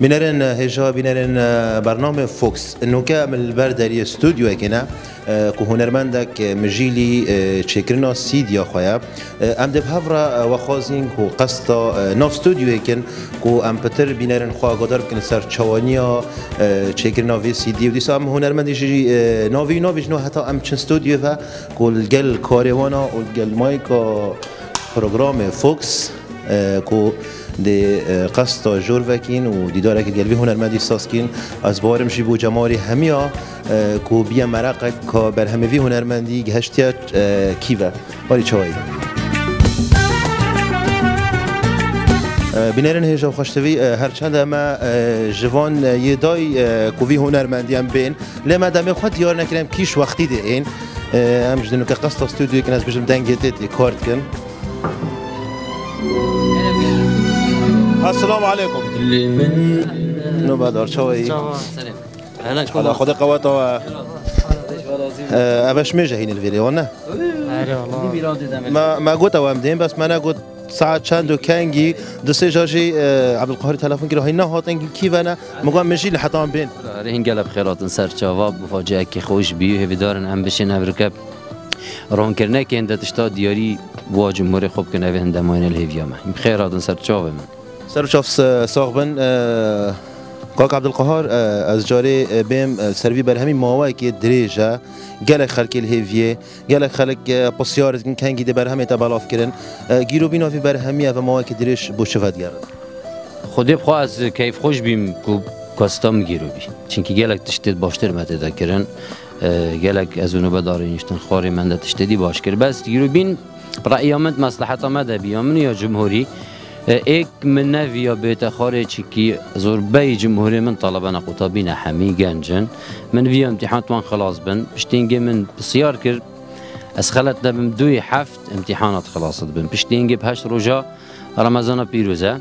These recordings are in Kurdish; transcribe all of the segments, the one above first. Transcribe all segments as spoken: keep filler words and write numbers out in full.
Bînerên hêja, bînerên bernamê Fox. Nûke em li ber deriyê studyoyekê ne, ku hunermendek mijîlî çêkirina C D'ya xwe ye. Em dê bi hev re wexwazîn ku qesta nav studyoyê kin ku em pitir bînerên xwe agadar bikin ser çawaniya çêkirina vê C D û dîsa em hunermendî jî navî navî ji nû heta em çin studyoyê ve ku li gel karê wan a û li gel mayka programê Fox, e, ku dê, e, qesta jor vekîn û dîdarekî gel vî hunermendî saz kîn. Ez bawerim jî bo cemawerê hemiya, e, ku biye mereqek ka berhemê vî hunermendî gihiştiye, e, kî ve. Barî çawayî. E, bînerên hêja û xweştevî, e, her çend em e, e, ji van, e, yê day, e, ku vî hunermendî em bên, lê me demê xwe diyar nekir em kîş wextî dê ên. E, em ji dinûke qesta studyoyê kin ez bijim dengê tê tê kar dikin. Esselamu aleykum. Nobedar, çawayî? Çawa. Hala Xwedê qeweta we. E, ev e ji mêje hîn li vêrê wan ne? Erê, wala. Me, me got ew em dên, bes me negot saet çend û kengî, du sê car jî, e, Ebdulqahirî telefon kir, hîn nehatin, kî ve ne? Min got, min jî li hetan bên. Erê, hîn gelek bi xêr hatin ser çava, bi faciyekî xweş bî, hêvîdarin em bişên ev rike ronkirinekê hinde tişta diyarî wa cumhurê xwe bikin, ev ê hinde mayîne li hêviya me. Bi xêr hatin ser çavê me. Ser û çav se-, sax bin, e, kak Ebdulqahar, e, ez carê, e, bêm, e, ser vî berhemî maweyekê dirêj e, gelek xelkê li hêviyê, gelek xelk, e, pisyar dikin, kengî dê berhemê te belav kirin. E, gîrobîna vî berhemî ev e mawekî dirêj bo çi vedigerin? Xwedê bi xwe ez keyfxweş bîm ku kaseta min gîro bî. Çimkî gelek tiştê baştir me tê de kirin. E, gelek ez û nobedarê niştin xwarê me de tiştê dî baş kir. Bes gîrobîn bi re'ya min, mesleheta me de bî, ya min û ya cumhurî. E, êk min neviya bête xwarê, çimkî zorbeyî cumhurê min talebe ne qutabî ne, hemî genc in. Min viya îmtîhan wan xilas bin. Piştî hingê min pisyar kir, ez xelet nebim, duyê heft îmtîhanat xilas dibin. Piştî hingê bi heşt roja Remezana pîroz e.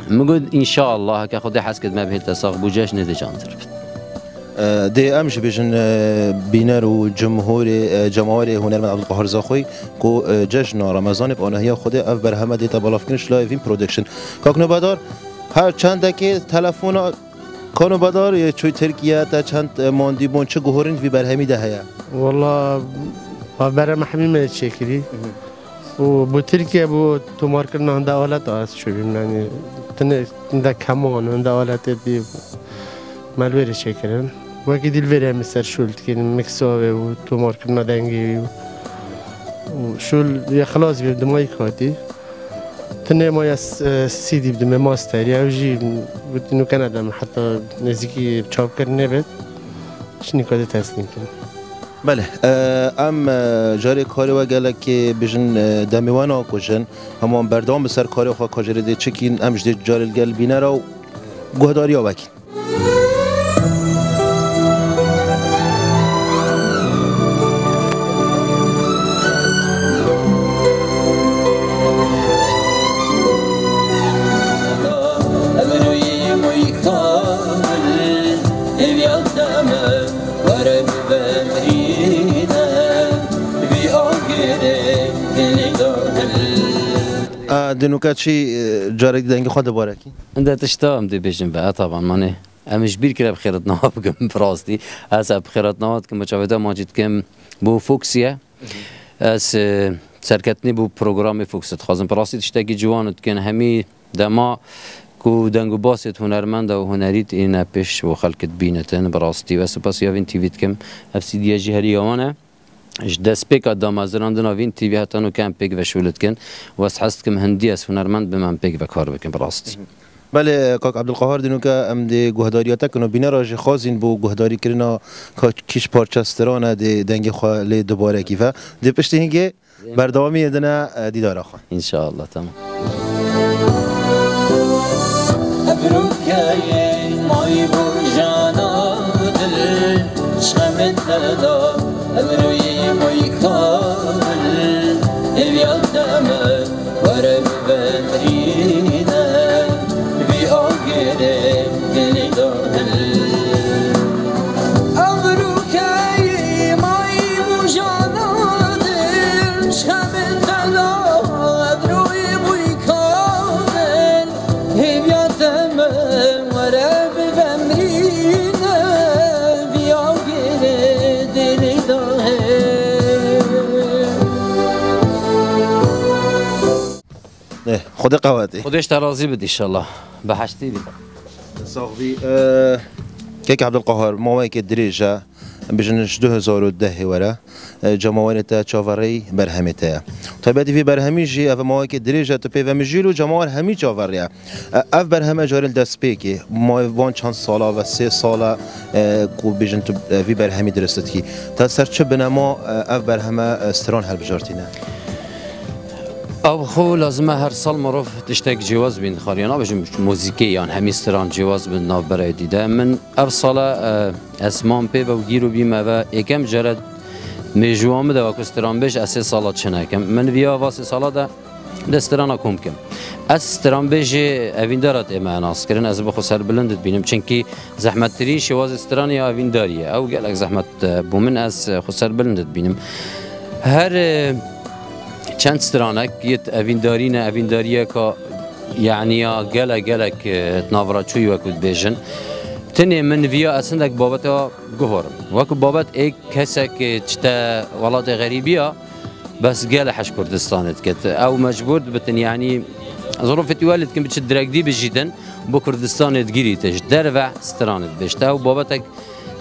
Min got, înşaallah, heke Xwedê hez kir me bihête sax bû, cejnê dê cantir bit. E, dê em jî bêjin, e, bîner û cumhurê, e, cemawerê hunermend Abdulqahar Zaxoyî ku, e, cejna Remezanê bi anahiya Xwedê ev berheme dê te belavkirin ji layê Vîn Production. Kak Nobedar, her çendekê telefona Ka Nobedar yê çûyî Tirkiye, te çend, e, mandîbûn, çi guhorîn vî berhemî de heye? Wala, va berheme hemî me çêkirî. Û bo Tirkiye, bo tomarkirina hinde aleta ez çûbîm, yanî tinê hinde keman, hinde aletê dî me li wêrê çêkirin. Wekî dî li vêrê em ê ser şûl dikin, mixavê û tomarkirina dengê wî û, û şûl yê xilas bî, di mayî katî. Tinê ma ya s-, e, C D bidime, master, ya ew jî gotin û kene dem, heta nêzîkî çapkirinê bit, şinî katê teslîm kin. Belê, e, em, e, carê karê we gelekê bijin, e, demê we nakujin. Hema em berdewam bi ser karê xwe, ka carê dê çikîn, em ji dê carê li gel bînera û guhdariya wekîn. A, dinûke çî, e, carek dengê xwe dibarekî? Hinde tişta em dê bêjin ve, e, taban, manê. Em ji bîr kire bi xêretnawa bikim, bi rastî. Ez ev bi xêretnawa dikim, bi çavê te maçî dikim, bo Foxî ye. Ez, e, serketinê bo programê Foxî dixwazim. Bi rastî tiştekî ciwan dikin. Hemî dema ku deng û basê hunermenda û hunerî tîne pêş û xelkê dibînitin. Bi rastî we spasiya Vîn T V dikim. Ev C D'ye jî herî ya wan e. Ji destpêka damezrandina Vîn T V heta nûke em pêk ve şûl dikin. Û ez hez dikim hindî ez hunermend bim, em pêk ve kar bikin bi rastî. Belê, kak Ebdulqahar, dînûke em dê guhdariya te kin û bînera jî xwazîn bo guhdarîkirina ka kîş parça strane dê dengê xwe lê dubarekî ve. Dê piştî hingê berdewamiyê dine, e, dîdara xwe. Înşallah, tamam. Ebrûkeyê may bû jana dil, ji xemê te da, ebrûyî bûyî kamil, hêviya te me, were bibe mirîne, vî agirê dilî da dil. Ebrûkeyê may bû jana dil, ji xemê te da, ebrûyî bûyî kamil, hêviya te me, were Xwedê qewetê. Xwedê ji te razî bit înşallah. Bi heştî bî. Sax bî. E, Kek Ebdulqahar, maweyekê dirêj e, bijin ji du hezar û dehê were, e, cemawerê te çaverêyî berhemê te ye. Taybetî vî berhemî jî ev maweyekê dirêj e, tu pê ve mijîl û cemawer hemî çaverê ye. E, ev berheme carê li destpêkê, ma van çend sala ve sê sala, e, ku bêjin tu, e, vî berhemî dirist dikî. Te ser çi binema, e, ev berheme, e, stran hilbijartîne? Ew xwe lazim e her sal mirov tiştek cêwaz bîn dixwar. Ya nabêjim muzîkê yan hemî stran cêwaz bin navberayê dî de. Min ev sala, e, ez mam pê ve û gîr û bî me ve êkem care mêjûwa min de wekû stranbêj ez sê sala çi nekim. Min viya va sê sala de de strana kom kim. Ez stranbêjê evîndara tê me nas kirin, ez bi xwe serbilind dibînim. Çinkî zehmettirîn şêwazê stranê ya evîndarî ye. Ew gelek zehmet, e, bû min, ez, e, xwe serbilind dibînim. Her, e, çend stranek yê evîndarî ne, evîndariyeka, yanî ya gelek, gelek, e, navraçûyî wekû dibêjin. Tinê min viya ez hindek babeta guhorim. Wekû babet ê kesek, e, çite welatê xerîbiya, bes gele heş Kurdistanê diket. Ew mecbûr dibitin, yanî zirofê tî welê dikin, bi çi direkdî bijîtin, bo Kurdistanê digirîte, ji derve stranê dibêjte. Ew babetek,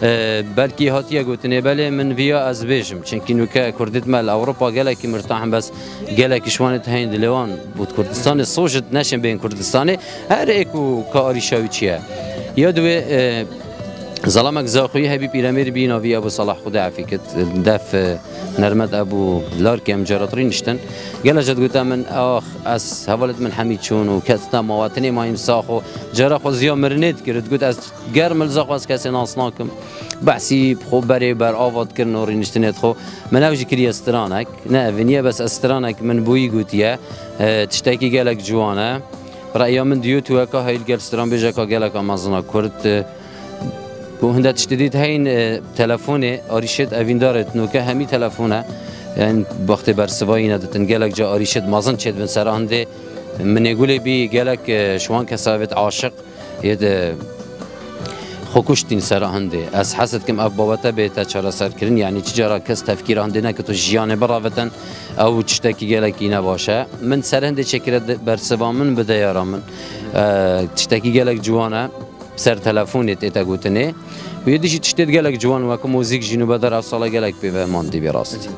e, belkî hatiye gotinê, belê min viya ez bêjim. Çinkî nûke Kurdêt me li Ewropa gelekî mirtah in, bes gelekî ji wanê heyn dilê wan bû Kurdistanê, sojit neşin bên Kurdistanê. Her ê ku ka arîşa wî çi ye. Ya duwê, e, zalamek Zaxoyî hebî pîremêr bî, navî Ebu Salah, Xwedê efî kit, def, e, Nermet Ebû Larkê em carat rîniştin. Gele jî digote min, ax, ez hevalêt min hemî çûn û kes nema, we tinê mayîm sax û cara xwe ziya mirinê dikir. Digot, ez ger min li Zaxo ez kesê nas nakim. Behsî xwe berê ber ava dikirin û rîniştinê xwe. Min ew jî kiriye stranek. Ne evîniye, bes ez stranek min bo wî gotiye. E, tiştekî gelek ciwan e. Reya min diyo tu weka heyl gel stranbêjeka geleka mezin a Kurd, e, Û hinde tiştê dît heyn, e, telefonê, arîşêt evîndarêt, nûke hemî telefon e. Yan wextê bersivayî neditin, gelek ca arîşêt mezin çêdibin sera hindê. Minê gulê bî gelek, e, ji wan kesavêt aşiq yê de xwe kuştîn sera hindê. Ez hez dikim ev babete bête çareserkirin, yanî çi cara kes tefkîra hindê neke tu jiyanê biravitin, ew tiştekî gelekî ne baş e. Min ser hindê çêkire de-, bersiva min bi deyara min. E, tiştekî gelek ciwan e. Ser telefonê tête gotinê. Û yê dî jî tiştê gelek ciwan wekî muzîk jî nûbedar ev sala gelek pê ve mandî bî rast.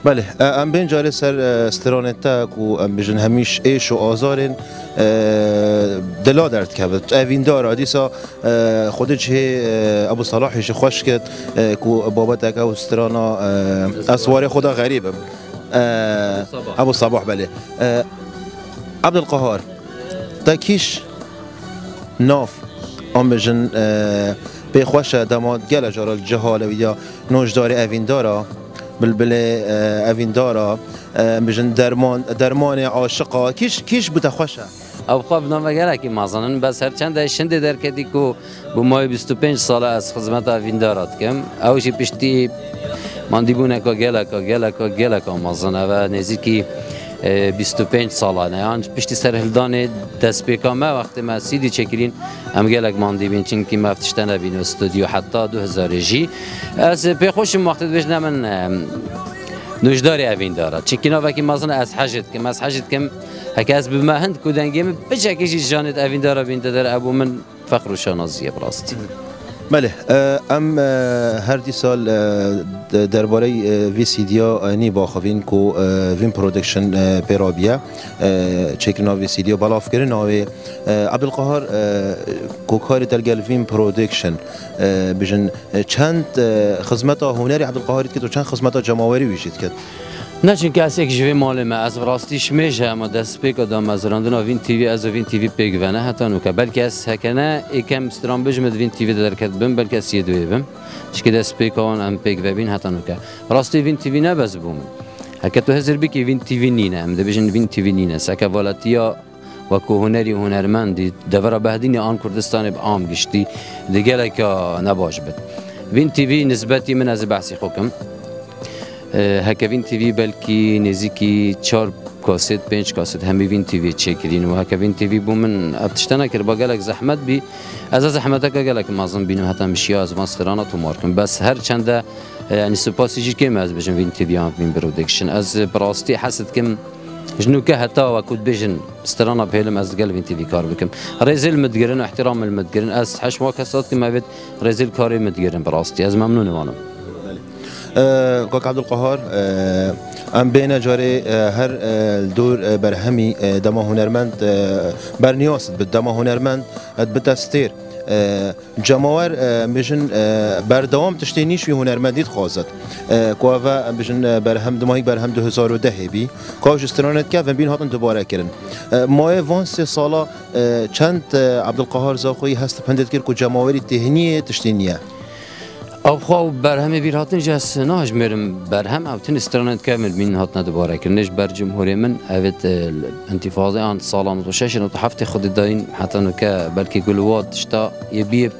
Belê, e, em bên carê ser, e, stranê te ku em bijin hemîş êş û azarên, e, dila derdikeve. Tu evîndar a, dîsa, e, Xwedê cihê, e, Ebu Salahî jî xweş kit, e, ku babetek ew strana, e, ez warê xwe de xerîb im. E, Ebu Sabah. Ebu Sabah, belê. E, Abdulqahar, te kîş nav, em bijin, e, pê xweş e, dema gele cara li cihale wî ya nojdarê evîndara, bilbilê, e, evîndara, e, em bijin derman, dermanê aşiqa, kîş, kîş bi te xweş e? Ew xwe bi nava gelekî mezin in, bes her çend e şindê derketî ku bi mayê bîst û pênc sala ez xizmeta evîndara dikim. Ew jî piştî mandîbûneka geleka, geleka, geleka mezin. Ev e nêzîkî, e, bîst û pênc salan e. Yan piştî serhildanê destpêka me, wextê me C D çêkirîn, em gelek mandî bîn, çimkî me ev tişte nebîn û stûdyo heta du hezarê jî. Ez pê xweş im wextê dibêjin min, e, nûjdarê evîndara. Çimkî navekî mezin e, ez hejê dikim, ez hejê dikim. Heke ez bime hind ku dengê min piçekî jî janê evîndara bîn te der, ew bû min feqr û şanazî ye bi rastî. Belê, e, em, e, her dîsa, e, de-, derbarey, e, vî C D ya, e, nî baxivîn ku, e, Vîn Production, e, pê rabiye, e, çêkirina vî C D ya, belavkirina wê. E, Abdulqahar, e, ku karê te li gel Vîn Production, e, bijin, e, çend, e, xizmeta hunerî Abdulqaharî dikit û çend xizmeta cemawerî wî jî dikit? Ne, çimkî ez êk ji vê malê me. Ez bi rastî ji mêj e, ema destpêka damezrandina Vîn T V, ez û Vîn T V pêk ve ne heta nûke. Belkî ez heke ne êkem stranbêj min di Vîn T V de derket bim, belkî ez yê duwê bim. Çimkî destpêka wan em pêk ve bîn heta nûke. Rastî Vîn T V ne bes bû min. Heke tu hizir bikî Vîn T V nîne, em dibêjin Vîn T V nîne. Seke valetiya wekû hunerî û hunermendî devera Behdînê an Kurdistanê bi am giştî di geleka nebaş bit. Vîn T V nisbetî min, ez ê behsî xwe kim. E, heke Vîn T V belkî nêzîkî çar kasêt, pênc kasêt hemî Vîn T V çêkirîn û heke Vîn T V bû min ev tişte nekiriba, gelek zehmet bî. Ez ê zehmeteke gelek mezin bînim heta min şiya ez van strana tomar kim. Bes her çende, e, yanî spasî jî kêm ez bijim Vîn T V an Vîn Production. Ez bi rastî hez dikim Ji nûke heta wekû dibêjin strana bihêlim ez digel Vîn T V kar bikim. Rêzê li min digirin, îhtîramê li min digirin. Ez heşma kes dikim evêt rêzê li karê min digirin bi rastî. Ez memnûn ê wan im. Kak Abdulqahar, em bêne carê her li dor berhemî dema hunermend berniyas dibe, dema hunermend dibite stêr. Cemawer em bêjin berdewam tiştê nî ji wî hunermendî dixwazit. Ku ev em bêjin berhem, dimahîk berhem du hezar û dehê bî. Ku ew ji stranê dike, em bîn hatin dubare kirin. Mayê van sê sala çend Abdulqahar Zaxoyî hest bi hindê dikir ku cemawerî têhniyê tiştê nî ye. Ew xwe û berhemê bîr hatin jî ez nahejmêrim berhem, ew tenê stranên dikevin bîn hatine dubare kirinê ji ber cumhurê min, evêt, e, întîfazê an salan nod û şeş nod û heftê xwedî dayîn heta nuke belkî ku li wa tişta yê bîyê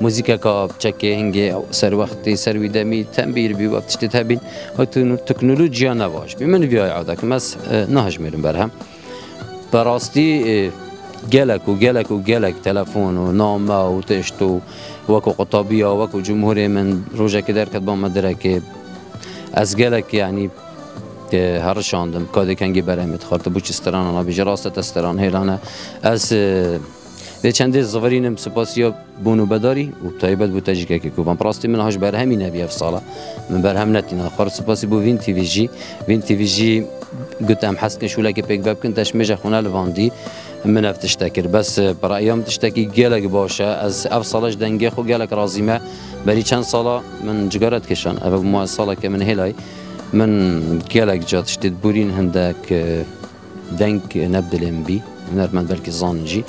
muzîkeka çekê hingê ew ser wextê ser wî demî tembîr bî, wek tiştê hebîn, ew tekno-, teknolojiya nebaş bî. Min viyayê ew dekim, ez, e, nahejmêrim berhem. Bi rastî, e, gelek û gelek û gelek telefon û name û tişt û wekû qutabiya, wekû cumhurê min rojekê derket ba me direkê. Ez gelek, yanî, e, herişandim. Kadê kengî beremê dixwar, tu bû çi strana nabêjî, rast e te stran hêlan e. Ez, e, vê çendê zivirînim, sipasiya bûn û bedarî û taybet bû te jî kekê Kovan. Bi rastî min ha ji berhemî nebî ev sala. Min berhem netîna. Xwar spasî bû Vîn T V jî. Vîn T V jî got em hez dikin şûlekê pêk vebikin, te ji mêja xwe nelivandî. Min ev tişte kir. Bes, e, bi reya min tiştekî gelek baş e. Ez ev sala ji dengê xwe gelek razî me. Berî çend sala min cigara dikişan. Ev bû ma saleke min hêlayî. Min gelek ca tiştê diborîn hindek, e, deng ne bi dilê min bî, hunermend belkî zanin jî.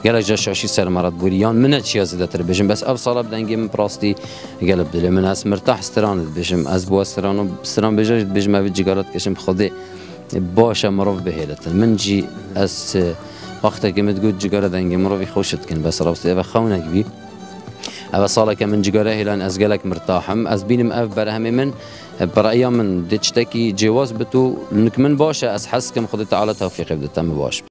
Gelek ca şaşî ser me re dibûrî, yan min ne çiya zêdetir bêjim, bes ev sala bi dengê min bi rastî gelek bi dilê min. Ez mirtah stran dibêjim, ez bi we stran û stran bêja jî dibêjim, ev cigara dikişim, bi Xwedê baş e mirov bihêlitin. Min jî ez, e, wextekê min digot cigara dengê mirovî xweş dikin, bes rastî ev xewnek bî. Ev saleke min cigara hêlan, ez gelek mirtah im. Ez bînim ev berhemê min, e, bi reya min dê tiştekî cêwaz bit û nik min baş e, ez hez dikim Xwedê Teala tewfîqê bide, te min baş.